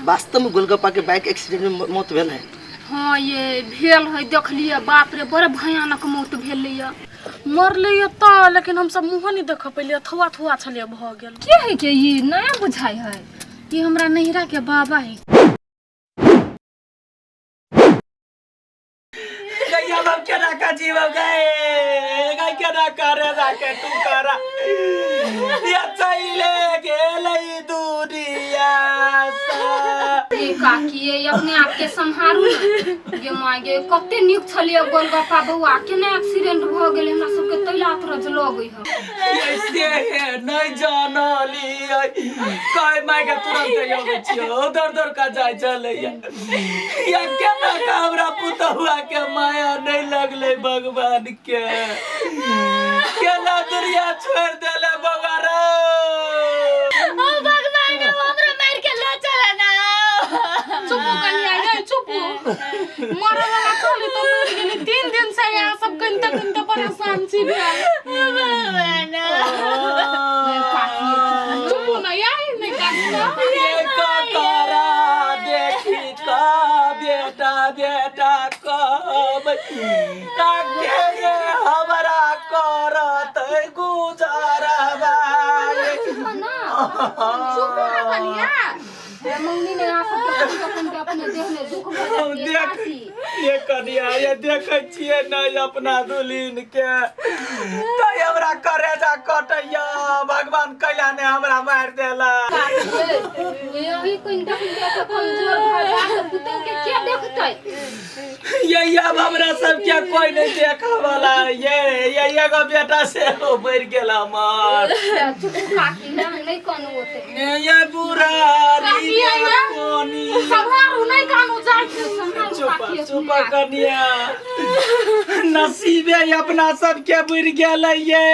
वास्तव में गोलगप्पा के बाइक एक्सीडेंट में मौत भेल है? हाँ ये भेल है, देखलिए, बाप रे, बड़ भयानक मौत भेलैया। मरलै तऽ, लेकिन हमसब मुँहो नहि देख पेलियै, थुआ थुआ छलियै भऽ गेल। के है के ई नया बुझाइ है ई हमरा नैहरा के बाबा है। गैया बाप केना का जीव गए गै, केना करे जाके तू करा या चले गेलै दुनिया से। ये काकी, ये अपने आप के सम्हारू ने गे माय गे, कते नीक छलियै गोलगप्पा बौआ, केना एक्सीडेंट भऽ गेलै, हमरा सबके तैला अतरज लगै है। ऐसे है नहीं जानलियै, कहे माय के तुरंत अबै छियौ, दौड़ दौड़ का जाय छलैया। या केना का हमरा पुतहुआ के माया नहीं लगले भगवान के, केना दुनिया छोड़ देले बौआ रे। ओ भगवान, अब हमरा मार के लो चला ना। चुप हो कनिया गे, चुप हो। मरे वाला चली तो मरि गेली। 3 दिन से यहाँ सब कनिते कनिते परेशान छी भेल। भगवान, चुप हो ना यार, नहीं काकी ना। ये ककरा देखी का बेटा बेटा कहबै, काके ये हमरा करत गुजरबा। चुप हो ना कनिया। ये मौनी ने यहाँ सबके कनिते कनिते अपने देह में दुख भऽ हम जाइ छै, देख काकी। ये कनिया, ये देखै छियै नै अपना दुलीन के तऽ हमरा करेजा कटैया, भगवान कैला ने हमरा मारि देला। काकी ये, यही कनिते कनिते के कमजोर भऽ जायत, पुतहु के के देखतै? ये अब हमरा सबके कोई नहीं देखा वाला, ये एगो बेटा सेहो मरि गेल हमर। चुप काकी, ना नहीं कानू ओते। ये बुढ़ा काकी, ये। कोनी सम्हारू, नहीं कानू, जाइ छी। सम्हारू चुप काकी चुप अपने आप। कनिया, नसीबे अपना सबके बुढ़ गेल ये।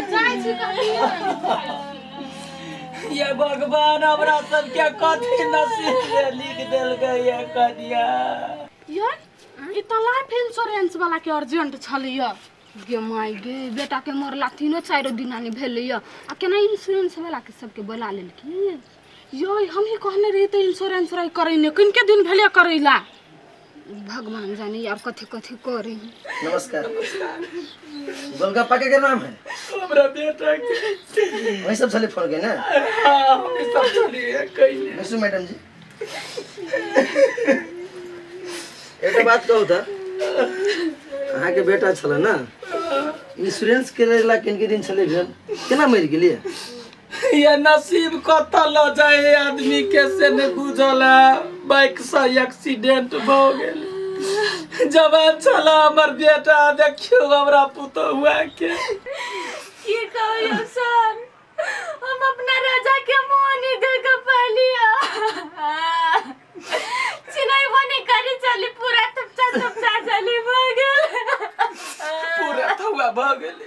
जाइ छी काकी। ये भगवान हमरा सबके कथी नसीब में लिख देलकै ये कनिया? यार, ई तऽ लाइफ इंश्योरेंस वाला के अर्जेंट छलैया। गे माय गे, बेटा के मरला 3-4 दिना नहि भेलैया आ केना इंश्योरेंस वाला के सबके बोला लेलखिन? यो हमही कहने रही तऽ इंश्योरेंस रही करैने, किनके दिन भेलै करैला। भगवान जाने यार कथी कथी करे। नमस्कार, गोलगप्पा के क्या नाम है? हमरा बेटा के। वही सब छले फोन के ना? हाँ, हम सब चलिए कइले। बैसू मैडम जी। एकटा बात कहू तऽ, अहाँके बेटा छलै ने, इंश्योरेंस करेला किनके दिन छलै भेल, केना मरि गेलियै? ये नसीब कतऽ लऽ जाए आदमी के से नहीं बुझल है। बाइक से एक्सीडेंट भऽ गेल, जवान छला हमर बेटा। देखियौ हमरा पुतहुआ के। की कहियो सर, हम अपना राजा के मुंह नहीं देख पालिया, चिनाई बनी करी चली, पूरा थपचा थपचा चली भऽ गेल। पूरा थुआ भऽ गेल।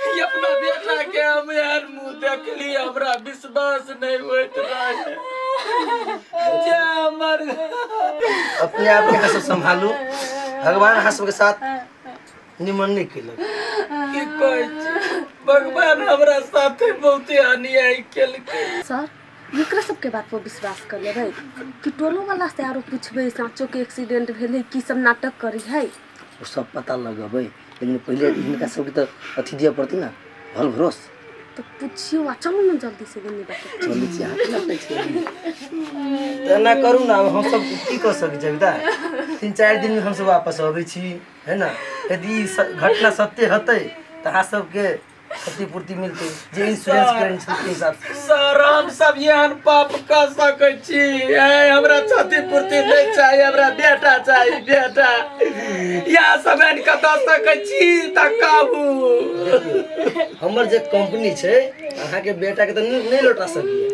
ई अपना बेटा के हम यार मुंह देखली, हमरा विश्वास नहीं होइत रहे जे हमर। अपने आप के अहाँ सब संभालू, भगवान अहाँ सबके साथ निमन नहि केलक। की कहै छी, भगवान हमरा साथे बहुते अन्याय केलकै। सर, एकरा सबके बात पर विश्वास कर लेबै कि टोलो वाला से आरो पूछबै, साँचो के एक्सीडेंट भेलै की सब नाटक करी है? ओ सब पता लगबै, लेकिन पहिले हिनका सबके तऽ अथी दिअ पड़तै ने, भल भरोस। तऽ पूछियो आ चलू ने जल्दी से बन्नी बात। चलै छी, अहाँ केना कहै छियै तऽ एना करू ने। आब हमसब की कऽ सकै छी? अविता, 3-4 दिनमे हमसब वापस अबै छी, है ने? यदि ई घटना सत्य हेतै तऽ अहाँ सबके क्षतिपूर्ति मिलतै, जे इंश्योरेंस करेने छै ताहि हिसाबसँ। सर, हम सब एहन पाप कऽ सकै छी? ए, हमरा क्षतिपूर्ति नहि चाही, हमरा बेटा चाही, बेटा। यहाँ सब एहन कऽ दऽ सकै छी तऽ कहू। हमर जे कंपनी छै, अहाँके बेटाके तऽ नहि लौटा सकैए,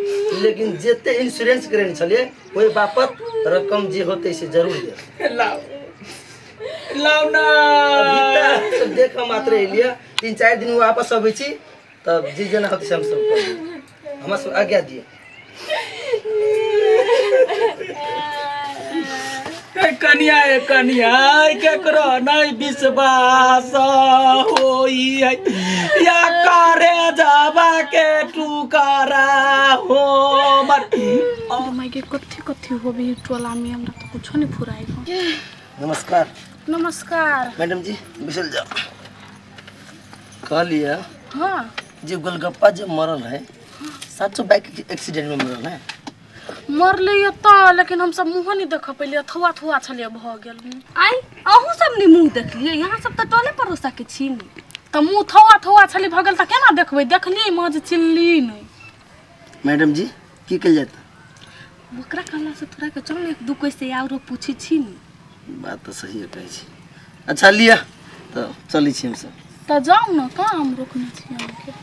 लेकिन जते इंश्योरेंस करेने छलियै ओहि बापत रकम जे होतै से जरूर देब। लाउ, लाउ ना। अभी तऽ सब देख मात्र एलियै, 3-4 दिन वापस अबै छी तब जे जेना होतै से हमसब करबै। हमरा सब आज्ञा दिअ। ए कनिया, ए कनिया, केकरो नहीं विश्वास होई है या करे जाबा के टुकरा हो मर। माय के कथी कथी होबी टोला में, हमरा तो कुछो नहीं फुराई। नमस्कार। नमस्कार मैडम जी, बिसल जाओ। कहलिए हाँ जे गोलगप्पा जो मरल है, साचो बाइक एक्सीडेंट में मरल है? मरले ये तो, लेकिन हम सब मुँह नहीं देख पैलिए, थुआ थुआ छलिए भऽ गेल। आइ अहूँ सब ने मुँह देखलिए? यहाँ सब तऽ टोले पड़ोसा के छी ने। तऽ मुँह थुआ थुआ छली भऽ गेल तऽ केना देखबै? देखलिए मज चिल्ली नहीं। मैडम जी, की कल जाता? ओकरा कहला से थोड़ा के चल, एक दू कोई से आरो पूछी छी ने। बात तो सही है कहै छी। अच्छा लिअ तऽ चलै छी हमसब। तऽ जाउ ने, कहाँ हम रोकने छी अहाँके?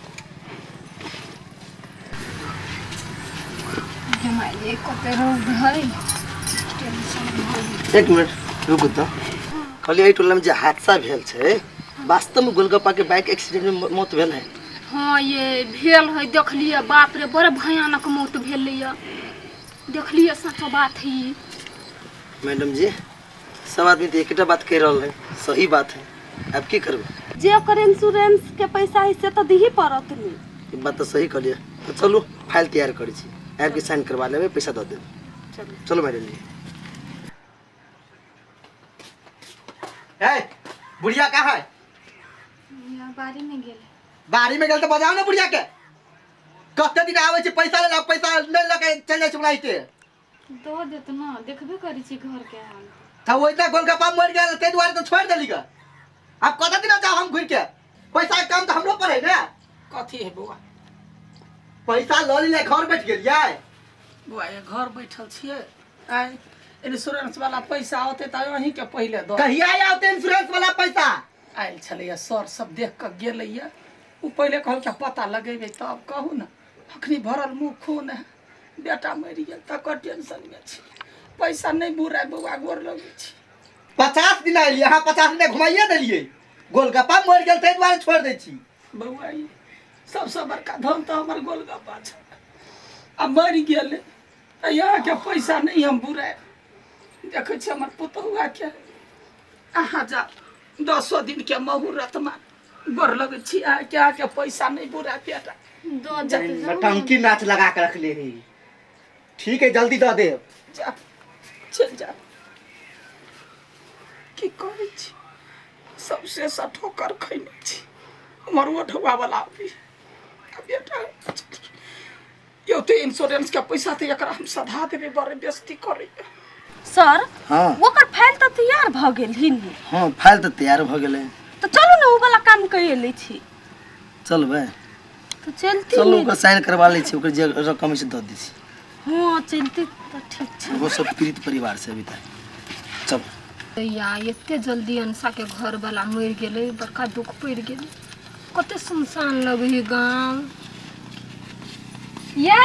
ये कते रौद है, टेंशन भऽ गेल। एक मिनट रुकू। तऽ कहलियै, एहि टोलामे जे हादसा भेल छै, वास्तवमे गोलगप्पाके बाइक एक्सीडेंटमे मौत भेल है? हाँ ये भेल है, देखलिए, बाप रे, बड़ा भयानक मौत भेलैया, देखलिए, सच बात है ई। मैडम जी, सब आदमी तऽ एकेटा बात कहि रहल है, सही बात है। आब की करबै? जे ओकर इंश्योरेंस के पैसा है से तऽ दिही पड़त ने। ई बात तऽ सही कहलियै। तऽ चलू, फाइल तैयार करै छी, आबि के साइन करवा लेबै, पैसा दऽ देब। चलू मैडम जी। है बुढ़िया कहाँ है? बाड़ी में गेल। बाड़ी में गेल तऽ बजाओ ने बुढ़िया के। कते दिन आबै छै पैसा ले, पैसा नहि लऽ के चलि जाइ छै ओनाहिते। दऽ देत ने, देखबे करै छी घर के हाल। तऽ ओहिना गोलगप्पा मरि गेल, ताहि दुआरे तऽ छोड़ि देली ग। आब कते दिन जाउ हम घुरि के? पैसा के काम तऽ हमरो पर है ने। कथी है बौआ? पैसा लऽ लेले, घर बैठ गेलियै। बौआ, ये घर बैठल छियै। आइ इंश्योरेंस वाला पैसा औते तऽ अहींके पहिले दऽ। कहिया आते इंश्योरेंस वाला पैसा? आयल छलैया सर, सब देख कऽ गेलैया। ओ पहिले कहलकै पता लगेबै तब। कहू ने, अखनी भरल मुँह खून है, बेटा मरि गेल तकर टेंशनमे छी। पैसा नहि बुराय बौआ, गोर लगै छी। 50 दिन एलियै अहाँ, 50 दिन घुमाइए देलियै। गोलगप्पा मरि गेल ताहि दुआरे छोड़ि दै छी। बौआ, ई सबसँ बड़का धन तऽ हमर गोलगप्पा छै आ मरि गेलै तऽ यहाँके पैसा नहि हम बुरायब। देखै छी हमर पुतहुआके। अहाँ जाउ, दसो दिनके मुहूर्त मान। गोर लगै छी अहाँके, अहाँके पैसा नहि बुराय बेटा। दऽ देत, जाउ ने। टंकी नाच लगा के रखले है। ठीक है, जल्दी दऽ देब। जा, चलि जा। की करै छी, सबसे सँ ठोकर खैने छी। हमर ओ ढौआवला अभी आ बेटा यौ, तऽ इंश्योरेंस के पैसा तऽ एकरा हम सधा देबै। बड़े बेइज्जती करैया। सर। हाँ। ओकर फाइल तऽ तैयार भऽ गेल हिन? हाँ, फाइल तऽ तैयार भऽ गेलै। तऽ चलू ने, ओ वाला काम कइए लै छी। चलबै? तऽ चलती। चलू। ने। ओकर साइन करवा लै छी, ओकर जे रकम है से दऽ दै छी। हाँ, चलती तऽ ठीक छै। ओहो सब पीड़ित परिवार से अभी तक। चल। या एते जल्दी अंशा के घर वाला मरि गेलै, बड़का दुख पड़ि गेलै। कते सुनसान लगै है गाँव। ये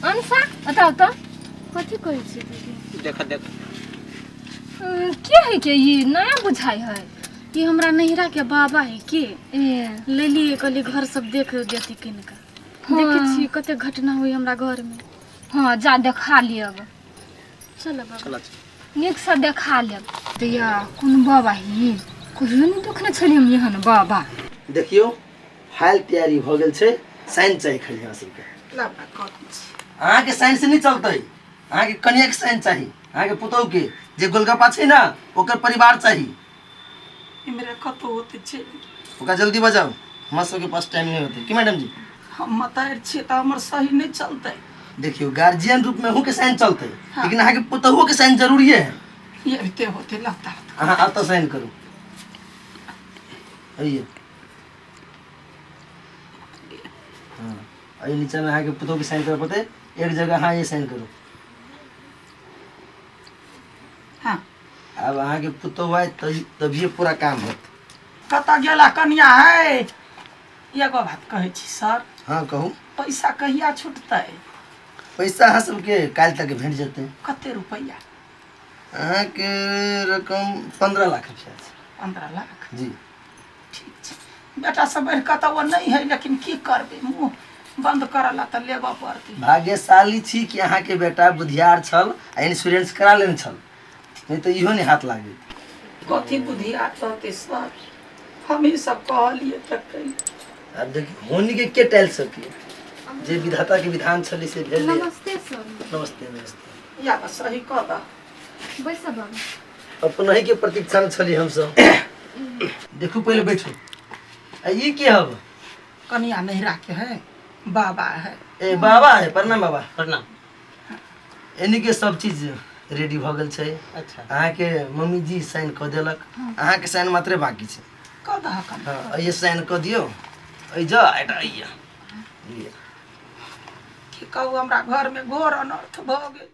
अंशा, बताउ तऽ। कथी कहै छी दीदी? देख देख। के है के ई? नया बुझाइ है। ई हमरा नैहरा के बाबा है के। ए। लेलिए, कहलिए घर सब देख देती किनका। हाँ। देखै छी कते घटना हुई हमरा घर में। हाँ, जा देखा लिअ। चलो बाबा। चल। नीकसँ देखा लेब। तऽ या कोन बाबा ही? कहियो नहि देखने छलियै हम एहन बाबा। देखियौ, फाइल तैयारी भऽ गेल छै, साइन चाही खाली अहाँ सबके। ला बा, कऽ दै छी। अहाँके साइन से नहि चलतै, अहाँके कनियाके साइन चाही, अहाँके पुतोहुके, जे गोलगप्पा छै ने ओकर परिवार चाही। इमरे कतहु होते चलि गेल। ओकरा जल्दी बजाउ, हमरा सबके पास टाइम नहि होतै। की मैडम जी? हम मतारि छियै तऽ हमर सही नहि चलतै? देखियौ, गार्जियन रूप में अहूँके साइन चलतै, लेकिन अहाँके पुतोहुओके साइन जरूरिए है। ये अबिते होते लगता। अहाँ एतऽ साइन करू, अइए। हाँ, एहि नीचामे अहाँके पुतोहुके साइन करऽ पड़तै। एक जगह अहाँ ये साइन करू। हाँ। आब अहाँके पुतोहु आयत तभिए पूरा काम होत। कतऽ गेला कनिया है? एगो बात कहै छी सर। हाँ, कहू। पैसा कहिया छुटतै? पैसा अहाँ सबके काल्हि तक भेट जेतै। कते रुपैआ? अहाँके रकम 15 लाख रुपया छै। 15 लाख? जी। ठीक छै। बेटा सब बढ़ि कऽ तऽ ओ नहि है, लेकिन की करबै, मुँह बंद करऽ ला तऽ लेबऽ पड़तै। भाग्यशाली छी कि अहाँके बेटा बुधियार छल आ इंश्योरेंस करा लेने छल। नहीं तऽ इहो नहि हाथ लागै। कथी बुद्धि आत रहतै सर, हम ही सब कहलिए तऽ कैलिए। आब देखी होनी के के टालि सकी, जे विधाता के विधान छलै से भेलै। नमस्ते सर। नमस्ते नमस्ते। या बस सही कह दह। बैसब बाबा। अपनही के प्रतीक्षा में छली हमसब। देखू पहिले बैठू। आ ई के हब? कनिया नहिरा के है, बाबा है। ए बाबा है, प्रणाम बाबा। प्रणाम। एनी के सब चीज रेडी भऽ गेल छै। अच्छा। अहाँके मम्मी जी साइन कऽ देलक, अहाँके साइन मात्रे बाकी छै। कह दह कनिया। हाँ, ये साइन कऽ दियौ। एहि जा एकटा अइया लिअ। की कहू, हमरा घर में घोर अनर्थ भऽ गेल।